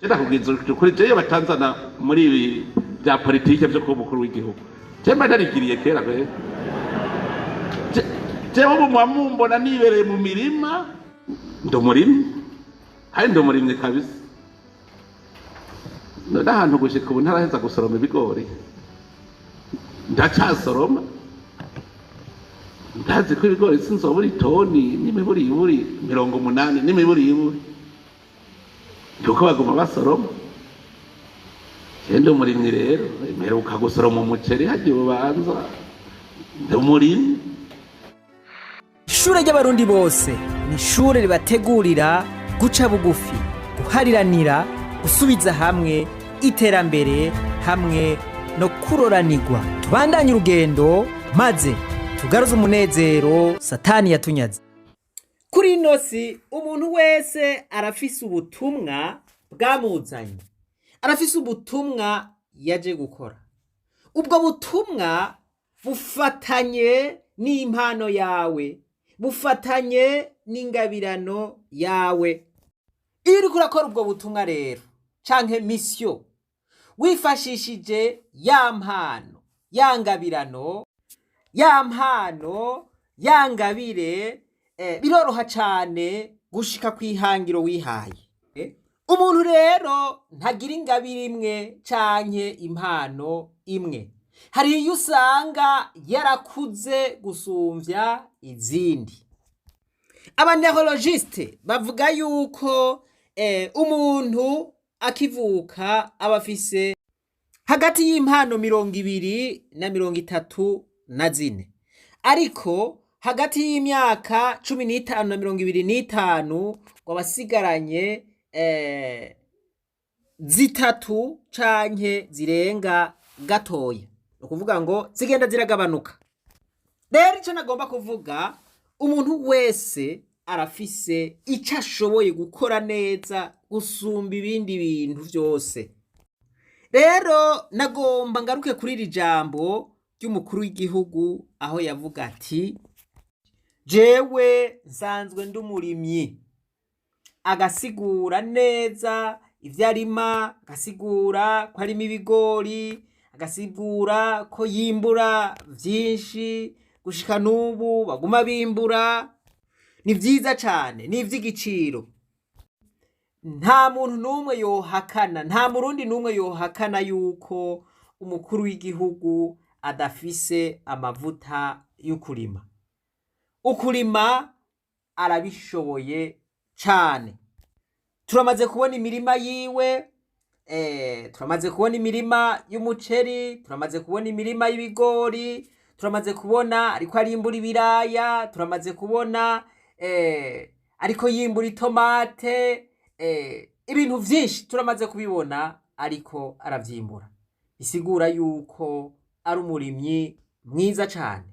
Ndakubwiza ukuri, jewe batanzana muri ibi bya politike byo kuba umukuru w'igihugu, jewe mba narigiriye kera kwe. Jewe ubu muba mumbona nibereye mu mirima, ndi umurimyi, kandi ndi umurimyi kabisa. None ahantu gushika ubu ntaraheza gusoroma ibigori, ndacasoroma. Ndazi ko ibigori sinzobura itoni n'imiburiburi 80 n'imiburiburi, kuko baguma basoroma. Jewe ndi umurimyi rero, mperuka gusoroma umuceri hagiye ubanza, ndi umurimyi. Ishure ry'Abarundi bose ni ishure ribategurira guca bugufi, guhariranira, gusubiza hamwe, iterambere hamwe no kuroranirwa. Tubandanye urugendo maze tugaruze umunezero Satani yatunyaze. Kuri ino si umuntu wese arafise ubutumwa bwamuzanye, arafise ubutumwa yaje gukora. Ubwo butumwa bufatanye n'impano yawe, bufatanye n'ingabirano yawe. Iyo uriko urakora ubwo butumwa rero canke mission, wifashishije ya mpano, ya ngabirano, ya mpano, ya ngabire, biroroha cane gushika kw'ihangiro wihaye. Umuntu rero ntagira ingabire imwe canke impano imwe. Hari iyo usanga yarakuze gusumvya izindi. Aba neurologistes bavuga yuko umuntu akivuka aba afise hagati y'impano 20 na 34, ariko hagati y'imyaka 15 na 25 ngo abasigaranye zitatu canke zirenga gatoya. Ni ukuvuga ngo zigenda ziragabanuka. Rero ico nagomba kuvuga, umuntu wese arafise ico ashoboye gukora neza gusumba ibindi bintu vyose. Rero nagomba ngaruke kuri iri jambo ry'umukuru w'igihugu, aho yavuga ati: "Jewe nsanzwe ndi umurimyi", agasigura neza ivyo arima, agasigura ko arima ibigori, agasigura ko yimbura vyinshi, gushika n'ubu baguma bimbura. Ni vyiza cane, ni ivy'igiciro. Nta muntu n'umwe yohakana, nta Murundi n'umwe yohakana yuko umukuru w'igihugu adafise amavuta y'ukurima. Ukurima arabishoboye cane. Turamaze kubona imirima yiwe, turamaze kubona imirima y'umuceri, turamaze kubona imirima y'ibigori, turamaze kubona ariko arimbura ibiraya, turamaze kubona ariko yimbura itomate, ibintu vyinshi turamaze kubibona ariko aravyimbura. Bisigura yuko ari umurimyi mwiza cane.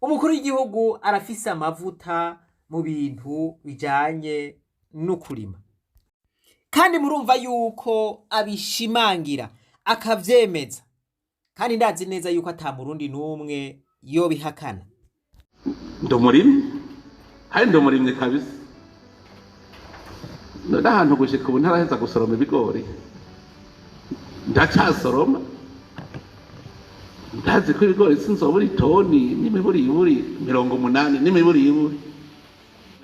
Umukuru w'igihugu arafise amavuta mu bintu bijanye no kurima. Kandi murumva yuko abishimangira akavyemeza. Kandi ndazi neza yuko ata Murundi n'umwe yobihakana. Ndi umurimyi, kandi ndi umurimyi kabisa. None ahantu gushika ubu ntaraheza gusoroma ibigori, ndacasoroma. Ndazi ko ibigori sinzobura itoni n'imiburiburi 80 n'imiburiburi.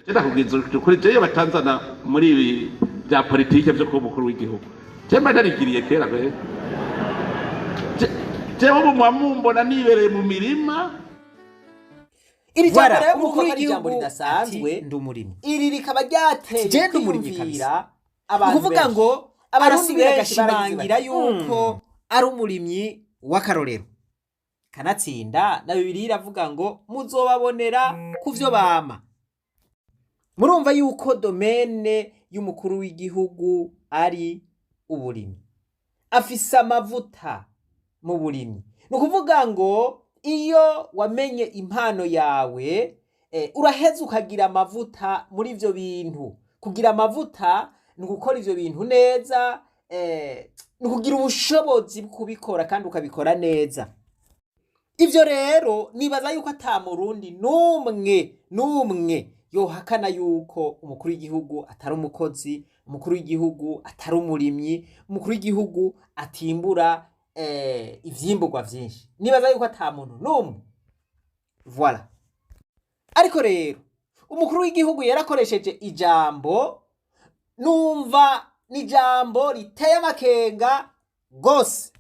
Ndakubwiza ukuri, jewe batanzana muri ibi bya politike byo kuba umukuru w'igihugu, jewe mba narigiriye kera kwe. Jewe ubu muba mumbona nibereye mu mirima. Iri jambo Voilà, rero umukuru murumva ko ari ijambo w'igihugu ridasanzwe. ati: "Ndi umurimyi." Iri rikaba ryateye Ati: "Je ndi umurimyi kwiyumvira kabisa." abantu Ukuvuga benshi. ngo Abarundi arasubira benshi baragize agashimangira bati, yuko ari umurimyi w'akarorero. Kanatsinda na Bibiliya iravuga ngo muzobabonera ku vyo bama. Murumva yuko domaine y'umukuru w'igihugu ari uburimyi. Afise amavuta mu burimyi. Ni ukuvuga ngo iyo wamenye impano yawe, uraheza ukagira amavuta muri ivyo bintu. Kugira amavuta ni ugukora ivyo bintu neza, ni ukugira ubushobozi bwo kubikora kandi ukabikora neza. Ivyo rero nibaza yuko ata Murundi n'umwe n'umwe. yohakana yuko umukuru w'igihugu atari umukozi, umukuru w'igihugu atari umurimyi, umukuru w'igihugu atimbura ivyimburwa vyinshi. Nibaza yuko ata muntu n'umwe. Voilà. Ariko rero umukuru w'igihugu yarakoresheje ijambo, numva ni ijambo riteye amakenga gose.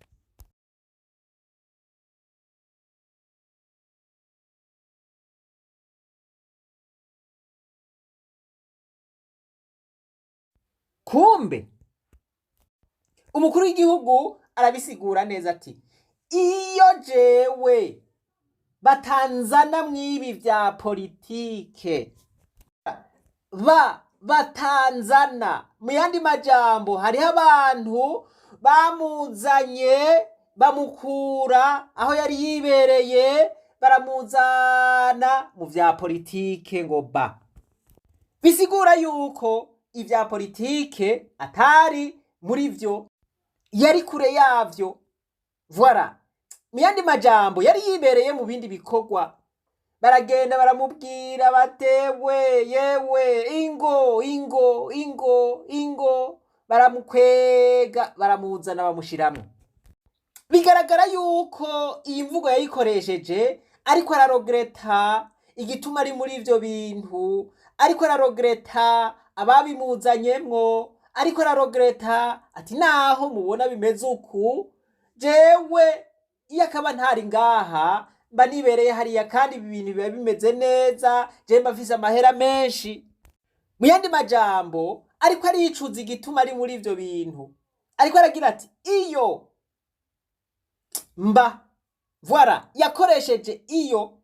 Kumbe umukuru w'igihugu arabisigura neza ati iyo jewe batanzana mw'ibi vya politike, batanzana mu yandi majambo, hariho abantu bamuzanye bamukura aho yari yibereye baramuzana mu vya politike, ngo ba bisigura yuko ivya politike atari muri vyo, yari kure yavyo. Voilà. Mu yandi majambo yari yibereye mu bindi bikorwa. Baragenda baramubwira batewe yewe ingo ingo ingo ingo, baramukwega baramuzana bamushiramwo. Bigaragara yuko iyi mvugo yayikoresheje ariko ararogreta igituma ari muri ivyo bintu, ariko ararogreta ababimuzanyemwo, ariko ararogreta ati naho mubona bimeze uku, jewe iyo akaba ntari ngaha mba nibereye hariya, kandi ibi bintu biba bimeze neza, jewe mba mfise amahera menshi. Mu yandi majambo ariko aricuza igituma ari muri ivyo bintu, ariko aragira ati iyo mba. Voilà, yakoresheje iyo.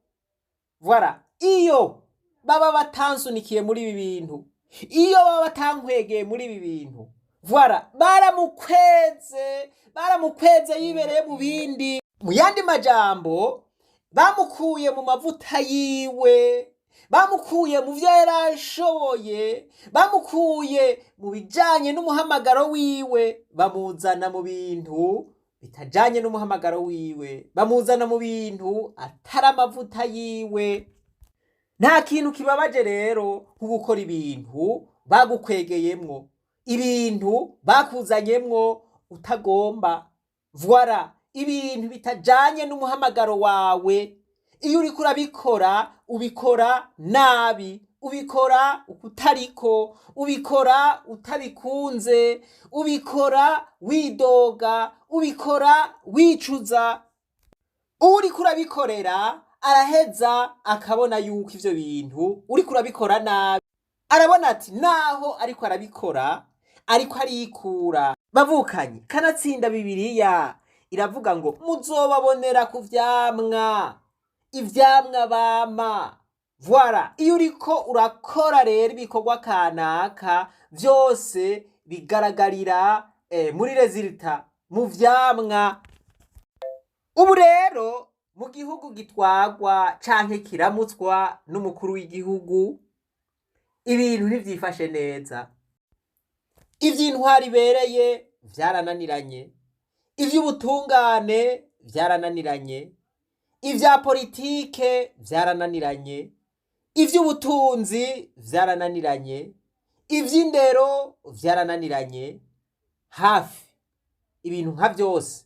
Voilà, iyo baba batansunikiye muri ibi bintu, iyo baba batankwegeye muri ibi bintu. Voilà, baramukweze, baramukweze yibereye mu bindi. Mu yandi majambo bamukuye mu mavuta yiwe, bamukuye mu vyo yari ashoboye, bamukuye mu bijanye n'umuhamagaro wiwe, bamuzana mu bintu bitajanye n'umuhamagaro wiwe, bamuzana mu bintu atari amavuta yiwe. Nta kintu kibabaje rero nko gukora ibintu bagukwegeyemwo, ibintu bakuzanyemwo utagomba. Voilà, ibintu bitajanye n'umuhamagaro wawe. Iyo uriko urabikora ubikora nabi, ubikora ukutariko, ubikora utabikunze, ubikora widoga, ubikora wicuza. Uriko urabikorera araheza akabona yuko ivyo bintu uriko urabikora nabi, arabona ati naho ariko arabikora ariko arikura. Bavukanye, kanatsinda Bibiliya iravuga ngo muzobabonera ku vyamwa, ivyamwa bama. Voilà, iyo uriko urakora rero ibikorwa kanaka vyose bigaragarira muri résultat, mu vyamwa. Ubu rero mu gihugu gitwarwa canke kiramutswa n'umukuru w'igihugu, ibintu ntivyifashe neza. Ivy'intwaro ibereye vyarananiranye, ivy'ubutungane vyarananiranye, ivya politike vyarananiranye, ivy'ubutunzi vyarananiranye, ivy'indero vyarananiranye, hafi ibintu nka vyose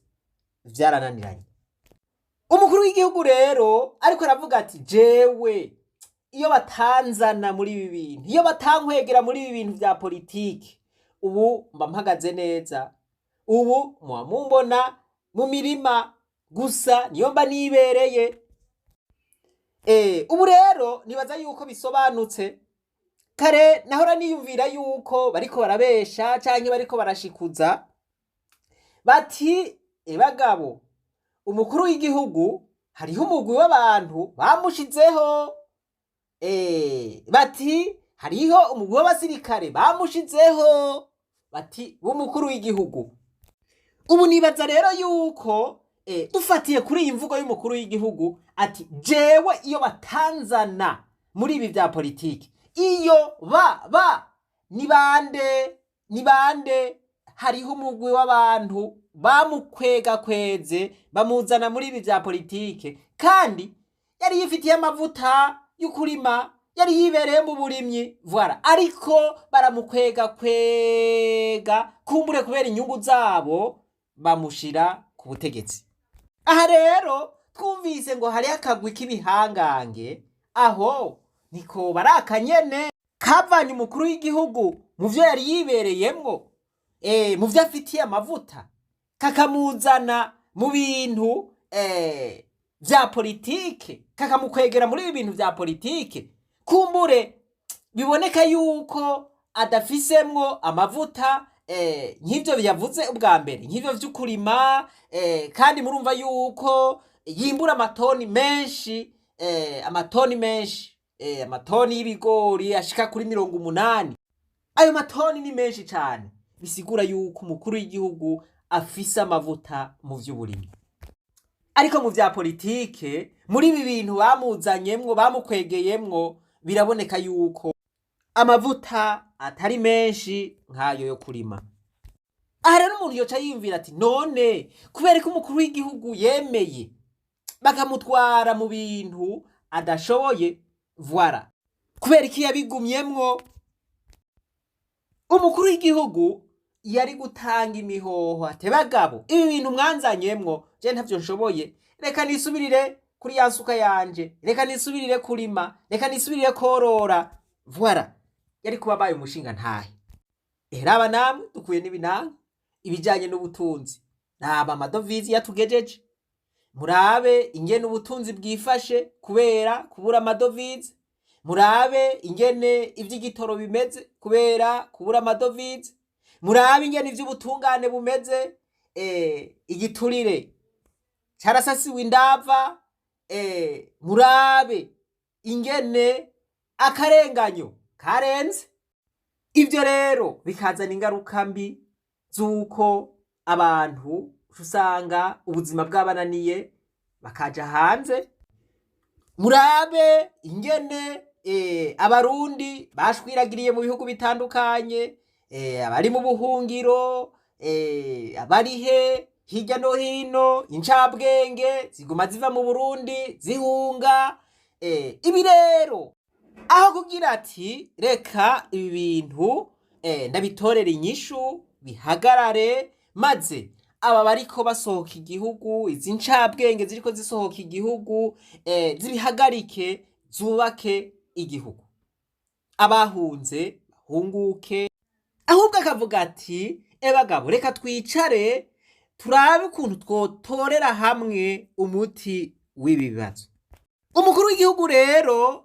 vyarananiranye. Umukuru w'igihugu rero ariko aravuga ati jewe iyo batanzana muri ibi bintu, iyo batankwegera muri ibi bintu vya politike, ubu mba mpagaze neza, ubu muba mumbona mu mirima gusa niyo mba nibereye. Ubu rero nibaza yuko bisobanutse. Kare nahora niyumvira yuko bariko barabesha canke bariko barashikuza bati ebagabo umukuru w'igihugu hariho umugwi w'abantu bamushizeho, bati hariho umugwi w'abasirikare bamushizeho, bati b'umukuru w'igihugu. Ubu nibaza rero yuko dufatiye kuri iyi mvugo y'umukuru w'igihugu ati jewe iyo batanzana muri ibi vya politiki, iyo ba ni bande, ni bande? Hariho umugwi w'abantu bamukwegakweze bamuzana muri ibi vya politike, kandi yari yifitiye amavuta y'ukurima, Yari yibereye mu burimyi, voilà, ariko baramukwega kwega kumbure kubera inyungu zabo, bamushira ku butegetsi. Aha rero twumvise ngo hariho akagwi k'ibihangange, aho niko bari akanyene kavanye umukuru w'igihugu mu vyo yari yibereyemwo, mu vyo afitiye amavuta, kakamuzana mu bintu vya politike, kakamukwegera muri ibi bintu vya politike. Kumbure biboneka yuko adafisemwo amavuta, nk'ivyo yavuze ubwa mbere, nk'ivyo vy'ukurima, kandi murumva yuko yimbura amatoni menshi, amatoni menshi, amatoni y'ibigori ashika kuri 80. Ayo matoni ni menshi cane, bisigura yuko umukuru w'igihugu afise amavuta mu vy'uburimyi. Ariko mu vya politike, muri ibi bintu bamuzanyemwo, bamukwegeyemwo, biraboneka yuko amavuta atari menshi nk'ayo yo kurima. Aha rero umuntu yoca yiyumvira ati: none kubera ko umukuru w'igihugu yemeye bakamutwara mu bintu adashoboye, voilà, kubera iki yabigumyemwo? Umukuru w'igihugu yari gutanga imihoho ati: bagabo, ibi bintu mwanzanyemwo je ntavyo nshoboye, reka nisubirire kuri ya nsuka yanje, reka nisubirire kurima, reka nisubirire korora. Voilà, yari kuba abaye umushinga ntahe. Raba namwe dukuye n'ibinanga ibijanye n'ubutunzi, raba amadovize yatugejeje, murabe ingene ubutunzi bwifashe kubera kubura amadovize, murabe ingene ivy'igitoro bimeze kubera kubura amadovize, murabe ingene ivy'ubutungane bumeze, igiturire carasasiwe indava, murabe ingene akarenganyo karenze. Ivyo rero bikazana ingaruka mbi z'uko abantu usanga ubuzima bwabananiye bakaja hanze. Murabe ingene abarundi bashwiragiriye mu bihugu bitandukanye, abari mu buhungiro, abari he hirya no hino, incabwenge ziguma ziva mu Burundi zihunga. Ibi rero aho kugira ati: reka ibi bintu ndabitorera inyishu bihagarare, maze aba bariko basohoka igihugu, izi ncabwenge ziriko zisohoka igihugu, zibihagarike, zubake igihugu, abahunze bahunguke, ahubwo akavuga ati: ebagabo, reka twicare turabe ukuntu twotorera hamwe umuti w'ibi bibazo. Umukuru w'igihugu rero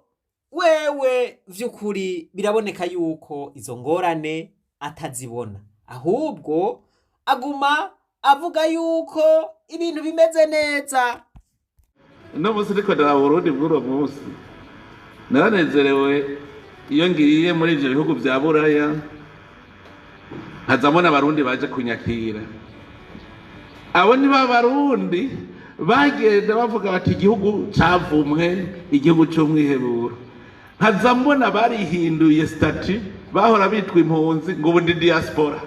wewe vy'ukuri biraboneka yuko izo ngorane atazibona, ahubwo aguma avuga yuko ibintu bimeze neza. Uno munsi ndiko ndaraba Uburundi bw'uno munsi, naranezerewe iyo ngiye muri ivyo bihugu vya Buraya, nkaza mbona abarundi baje kunyakira. Abo ni ba barundi bagenda bavuga bati igihugu cavumwe, igihugu c'umwiheburo. Nkaza mbona barihinduye statut, bahora bitwa impunzi ngo ubu ndi diaspora.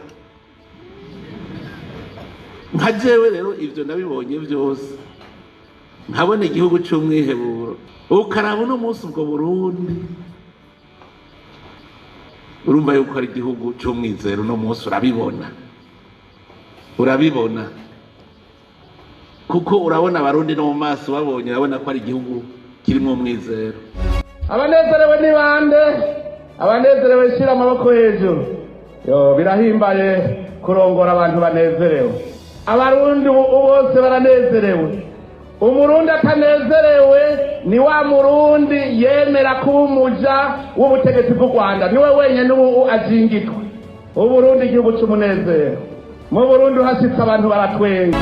Nka jewe rero ivyo nabibonye vyose, nkabona igihugu c'umwiheburo, ukaraba uno munsi ubwo Burundi, urumva yuko ari igihugu c'umwizero. Uno munsi urabibona, urabibona kuko urabona abarundi no mu maso babonye, urabona ko ari igihugu kirimwo umwizero. Abanezerewe ni bande? Abanezerewe, shira amaboko hejuru. Yo, birahimbaye kurongora abantu banezerewe. Abarundi ubu bose baranezerewe. Umurundi atanezerewe ni wa murundi yemera kuba umuja w'ubutegetsi bw'u Rwanda, niwe wenyine ubu ajingitwe. Uburundi igihugu c'umunezero. Mu Burundi uhashitse abantu baratwenga.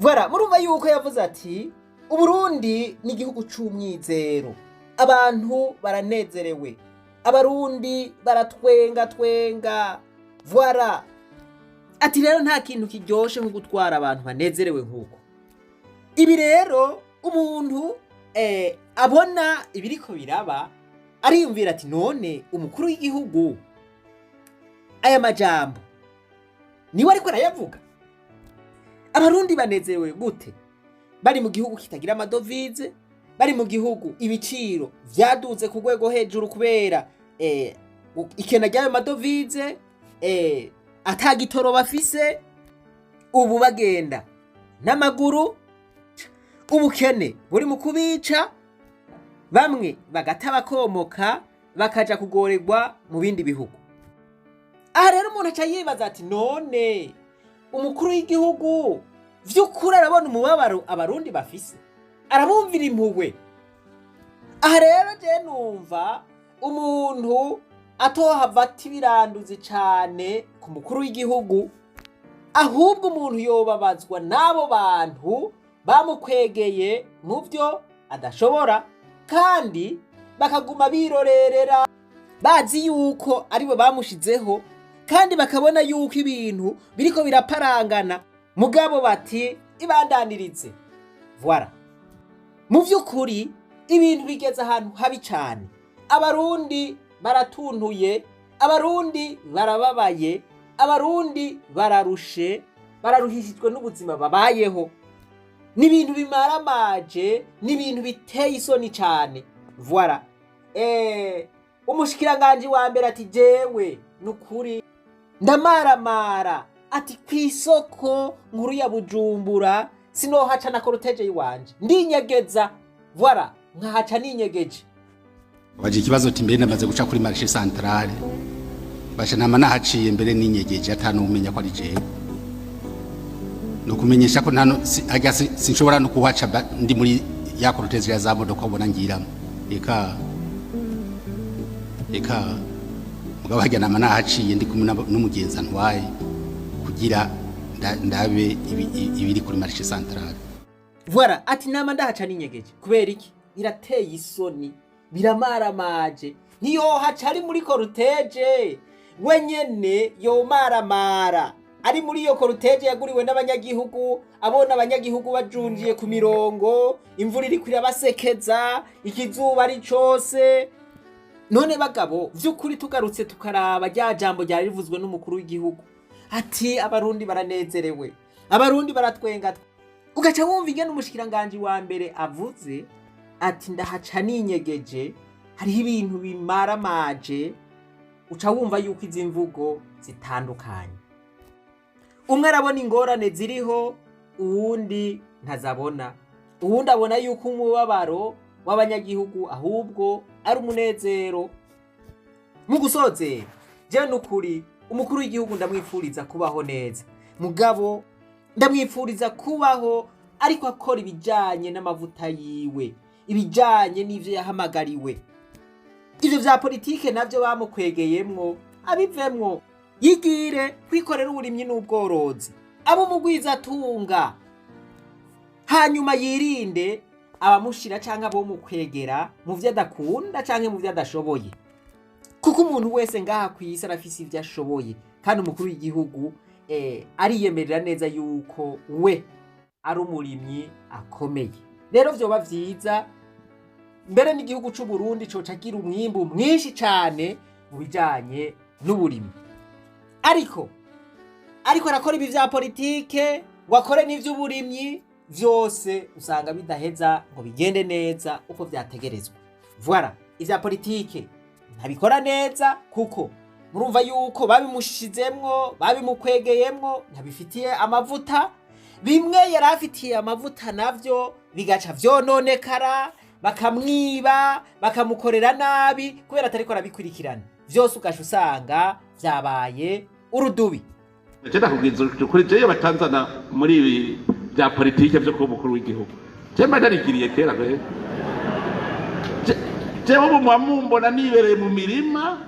Voilà, murumva yuko yavuze ati Uburundi ni igihugu c'umwizero, abantu baranezerewe, abarundi baratwenga twenga. Voilà, ati rero nta kintu kiryoshe nko gutwara abantu banezerewe nk'uko. Ibi rero umuntu abona ibiriko biraba. Ariyumvira ati none umukuru w'igihugu aya majambo niwe ariko arayavuga? Abarundi banezerewe gute bari mu gihugu kitagira amadovize, bari mu gihugu ibiciro vyaduze ku rwego hejuru kubera ikena ry'ayo madovize, ata gitoro bafise, ubu bagenda n'amaguru, ubukene buri mu kubica, bamwe bagata bakomoka bakaja kugorerwa mu bindi bihugu. Aha rero umuntu aca yibaza ati none umukuru w'igihugu vy'ukuri arabona umubabaro abarundi bafise, arabumvira impuhwe? Aha rero je numva umuntu atohava ata ibiranduzi cane ku mukuru w'igihugu, ahubwo umuntu yobabazwa n'abo bantu bamukwegeye mu vyo adashobora, kandi bakaguma birorerera bazi yuko aribo bamushizeho, kandi bakabona yuko ibintu biriko biraparangana, mugabo bati ibandanirize. Voilà. Mu vy'ukuri ibintu bigeze ahantu habi cane. Abarundi baratuntuye, abarundi barababaye, abarundi bararushe, bararuhishijwe n'ubuzima babayeho. Ni ibintu bimaramaje, ni ibintu biteye isoni cane. Voilà. Umushikiranganji wa mbere ati jewe nukuri ndamaramara, ati kw'isoko nkuru ya Bujumbura sinohaca na cortège yiwanje, ndinyegeza. Voilà, nkahaca ninyegeje. Waje ikibazo ati mbere namaze guca kuri marché centrale, basha nama nahaciye mbere ninyegeje, atanu umenya ko ari jewe. No kumenyesha ko ntano ajya sinshobora no kuhaca ndi muri ya cortège ya za modoka ubona ngiramo. Eka eka, mugabo hajya nama nahaciye ndi kumwe n'umugenzi antwaye kugira ndabe ibiri kuri marché centrale. Voilà, ati nama ndahaca ninyegeje. Kubera iki? Birateye isoni, biramaramaje. Ntiyohaca ari muri cortège, wenyene yomaramara ari muri iyo cortège yaguriwe n'abanyagihugu, abona abanyagihugu bajunjiye ku mirongo, imvura iriko irabasekeza, ikizuba ari cose. None bagabo, vy'ukuri tugarutse tukaraba rya jambo ryari rivuzwe n'umukuru w'igihugu ati abarundi baranezerewe, abarundi baratwenga, ugaca wumva ingene umushikiranganji wa mbere avuze ati ndahaca ninyegeje, hariho ibintu bimaramaje, uca wumva yuko izi mvugo zitandukanye. Umwe arabona ingorane ziriho, uwundi ntazabona. Uwundi abona yuko umubabaro w'abanyagihugu ahubwo ari umunezero. Mu gusozera, jewe nukuri umukuru w'igihugu ndamwifuriza kubaho neza, mugabo ndamwifuriza kubaho ariko akora ibijanye n'amavuta yiwe, ibijanye n'ivyo yahamagariwe. Ivyo vya politike navyo bamukwegeyemwo abivemwo, yigire kwikorera uburimyi n'ubworozi, abe umugwizatunga, hanyuma yirinde abamushira canke abomukwegera mu vyo adakunda canke mu vyo adashoboye, kuko umuntu wese ngaha kw'isi arafise ivyo ashoboye. Kandi umukuru w'igihugu ariyemerera neza yuko we ari umurimyi akomeye. Rero vyoba vyiza mbere n'igihugu c'u Burundi coca agira umwimbu mwinshi cane mu bijanye n'uburimyi. Ariko arakora ibi vya politike ngo akore n'ivy'uburimyi, vyose usanga bidaheza ngo bigende neza uko vyategerezwa. Voilà, ivya politike ntabikora neza, kuko murumva yuko babimushizemwo, babimukwegeyemwo, ntabifitiye amavuta. Bimwe yari afitiye amavuta navyo bigaca vyononekara, bakamwiba, bakamukorera nabi kubera atariko arabikurikirana. Vyose ugaca usanga vyabaye urudubi. Je ndakubwiza ukuri, jewe batanzana muri ibi bya politike vyo kuba umukuru w'igihugu, je mba narigiriye kera kwe. Jewe ubu muba mumbona nibereye mu mirima,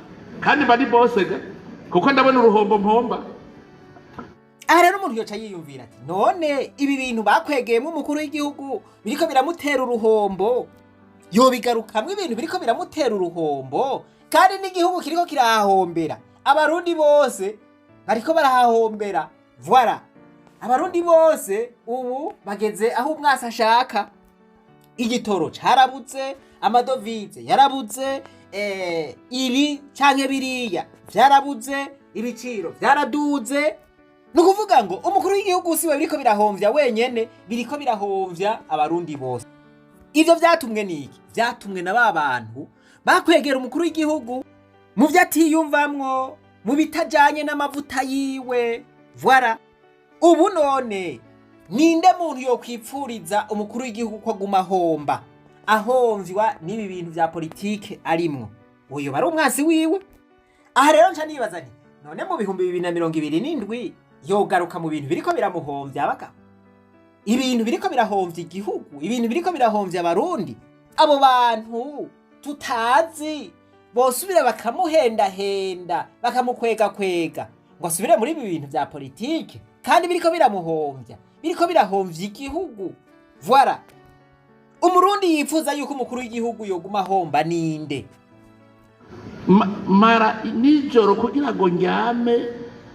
kandi mba ni bose ga, kuko ndabona uruhombo mpomba. Aha rero umuntu yoca yiyumvira ati none ibi bintu bakwegeyemo umukuru w'igihugu biriko biramutera uruhombo, yobigarukamwo? Ibintu biriko biramutera uruhombo kandi n'igihugu kiriko kirahahombera, abarundi bose bariko barahahombera. Voilà, abarundi bose ubu bageze aho umwasi ashaka. Igitoro carabuze, amadovize yarabuze. Ibi canke biriya vyarabuze, ibiciro vyaraduze. Ni ukuvuga ngo umukuru w'igihugu siwe biriko birahomvya wenyene, biriko birahomvya abarundi bose. Ivyo vyatumwe niki? Vyatumwe na ba bantu bakwegera umukuru w'igihugu mu vyo atiyumvamwo, mu bitajanye n'amavuta yiwe. Voilà. Ubu none ninde muntu yokwipfuriza umukuru w'igihugu ko aguma ahomba, ahomvywa n'ibi bintu vya politike arimwo? Uyo bari umwansi wiwe. Aha rero nca nibaza nti: none mu 2027 yogaruka mu bintu biriko biramuhomvya abagabo, ibintu biriko birahomvya igihugu, ibintu biriko birahomvya abarundi? Abo bantu tutazi bosubira bakamuhendahenda, bakamukwegakwega ngo asubire muri ibi bintu vya politike kandi biriko biramuhomvya, biriko birahomvya igihugu? Voilà. Umurundi yifuza yuko umukuru w'igihugu yoguma ahomba ninde? Mara nijoro kugira ngo ndyame,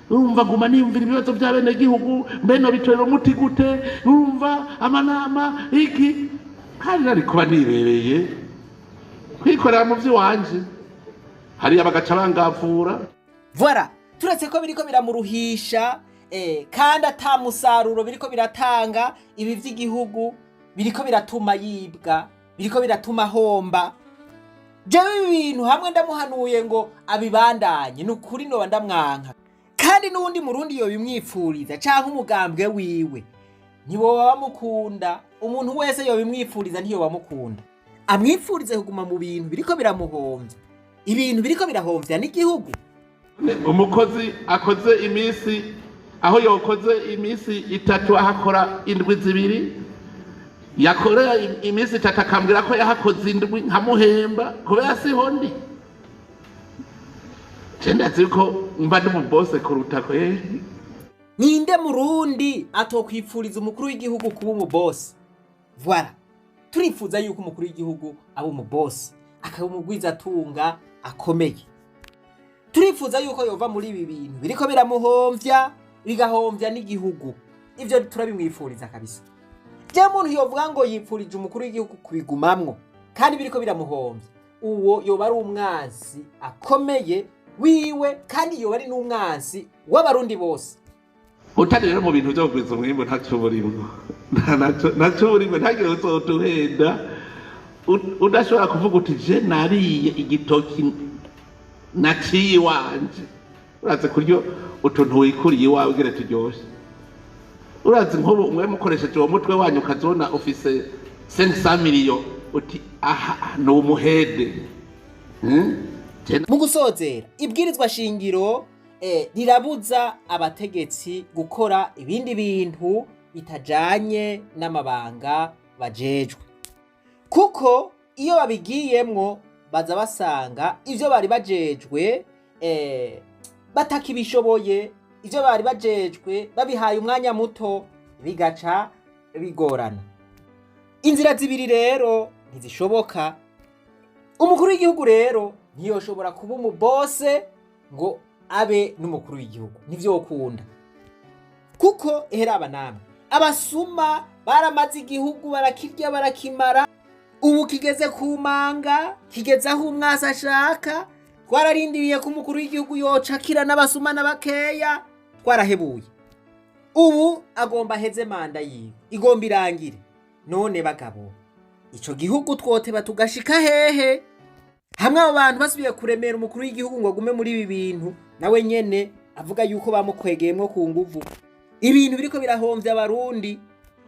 urumva, guma niyumvira ibibazo by'abenegihugu, mbe nobitorera umuti gute? Urumva, amanama iki, kandi nari kuba nibereye kwikorera mu vy'iwanje hariya, bagaca bangavura. Voilà. Turetse ko biriko biramuruhisha, kandi ata musaruro biriko biratanga, ibi vy'igihugu biriko biratuma yibwa, biriko biratuma ahomba. Jewe ibi bintu hamwe ndamuhanuye ngo abibandanye, ni ukuri noba ndamwanka, kandi n'uwundi murundi yobimwipfuriza canke umugambwe wiwe ntiboba bamukunda. Umuntu wese yobimwipfuriza ntiyoba amukunda. Amwipfurize kuguma mu bintu biriko biramuhomvya, ibintu biriko birahomvya n'igihugu? Umukozi akoze iminsi, aho yokoze iminsi 3 ahakora indwi 2, yakorera iminsi 3 akambwira ko yahakoze indwi, nkamuhemba kubera siho ndi. Je ndazi ko mba ndi umubose kuruta kweri. Ninde murundi atokwipfuriza umukuru w'igihugu kuba umubosi? Voilà. Turifuza yuko umukuru w'igihugu aba umubosi, akaba umugwizatunga akomeye. Turifuza yuko yova muri ibi bintu biriko biramuhomvya, bigahomvya n'igihugu. Ivyo turabimwifuriza kabisa. Je muntu yovuga ngo yipfurije umukuru w'igihugu kubigumamwo kandi biriko biramuhomvya, uwo yoba ari umwansi akomeye wiwe, kandi yoba ari n'umwansi w'abarundi bose. Utari rero mu bintu vyo kugwiza umwimbu, ntaco burimwo. Ntaco burimwo, ntagire uzoduhenda. Udashobora kuvuga uti: "Je nariye igitoki naciye iwanje." Urazi kuryo utuntu wikuriye iwawe ugere turyoshe? Urazi nk'ubu mwe mukoresheje uwo mutwe wanyu, ukazona ufise 500 millions, uti: "Aha ni umuhede." Je Mu gusozera, ibwirizwa shingiro rirabuza abategetsi gukora ibindi bintu bitajanye n'amabanga bajejwe, kuko iyo babigiyemwo baza basanga ivyo bari bajejwe batakibishoboye, ivyo bari bajejwe babihaye umwanya muto, bigaca bigorana. Inzira zibiri rero ntizishoboka. Umukuru w'igihugu rero ntiyoshobora kuba umubose ngo abe n'umukuru w'igihugu, ntivyokunda, kuko eheraba namwe, abasuma baramaze igihugu, barakirya, barakimara. Ubu kigeze ku manga, kigeze aho umwasi ashaka. Twararindiriye ko umukuru w'igihugu yocakira n'abasuma na bakeya, twarahebuye. Ubu agomba aheze manda yiwe, igomba irangire. None bagabo, ico gihugu twoteba tugashika hehe hamwe abo bantu basubiye kuremera umukuru w'igihugu ngo agume muri ibi bintu, nawe nyene avuga yuko bamukwegeyemwo ku nguvu, ibintu biriko birahomvya abarundi?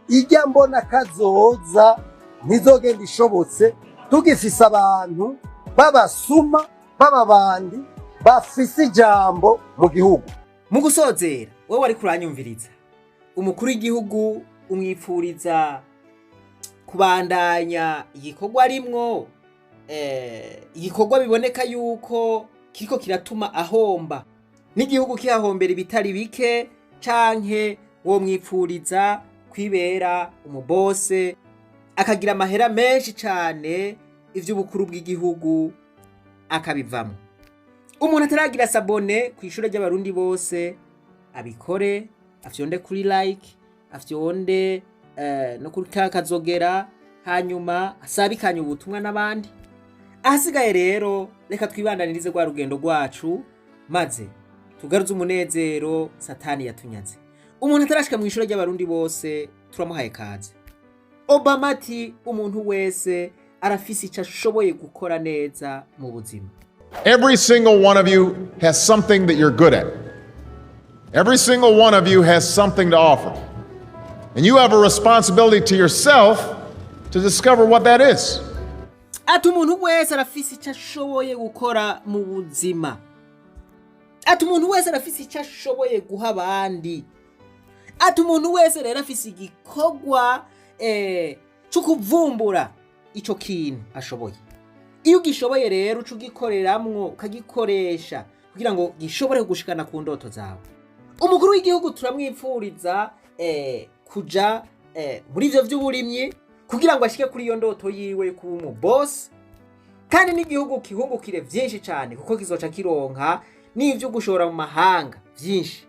Ijya mbona kazoza ntizogenda ishobotse tugifise abantu b'abasuma, b'ababandi bafise ijambo mu gihugu. Mu gusozera, wowe wariko uranyumviriza, umukuru w'igihugu umwipfuriza kubandanya igikorwa arimwo, igikorwa biboneka yuko kiriko kiratuma ahomba n'igihugu kihahombera ibitari bike, canke wo mwipfuriza kwibera umubose, akagira amahera menshi cane, ivy'ubukuru bw'igihugu akabivamo? Umuntu ataragira s'abonner ku ishure ry'abarundi bose abikore, afyonde kuri like, afyonde no kuri ka kazogera, hanyuma asabikanye ubutumwa n'abandi. Ahasigaye rero reka twibandanirize rwa rugendo rwacu, maze tugaruze umunezero Satani yatunyaze. Umuntu atarashika mu ishuri ry'Abarundi bose, turamuhaye kaze. Obama ati: "Umuntu wese arafise ico ashoboye gukora neza mu buzima." Every single one of you has something that you're good at. Every single one of you has something to offer. And you have a responsibility to yourself to discover what that is. Ati: "Umuntu wese arafise icyo ashoboye gukora mu buzima." Ati: "Umuntu wese arafise icyo ashoboye guha abandi." Ati: "Umuntu wese rero afise igikorwa cyo kuvumbura icyo kintu ashoboye. Iyo ugishoboye rero, uca ugikoreramwo, ukagikoresha kugira ngo gishobore gushikana ku ndoto zawe." Umukuru w'igihugu turamwipfuriza kuja muri ivyo vy'uburimyi kugira ngo ashike kuri iyo ndoto yiwe yo kuba umubosi, kandi n'igihugu kihungukire vyinshi cane, kuko kizoca kironka n'ivyo gushora mu mahanga vyinshi.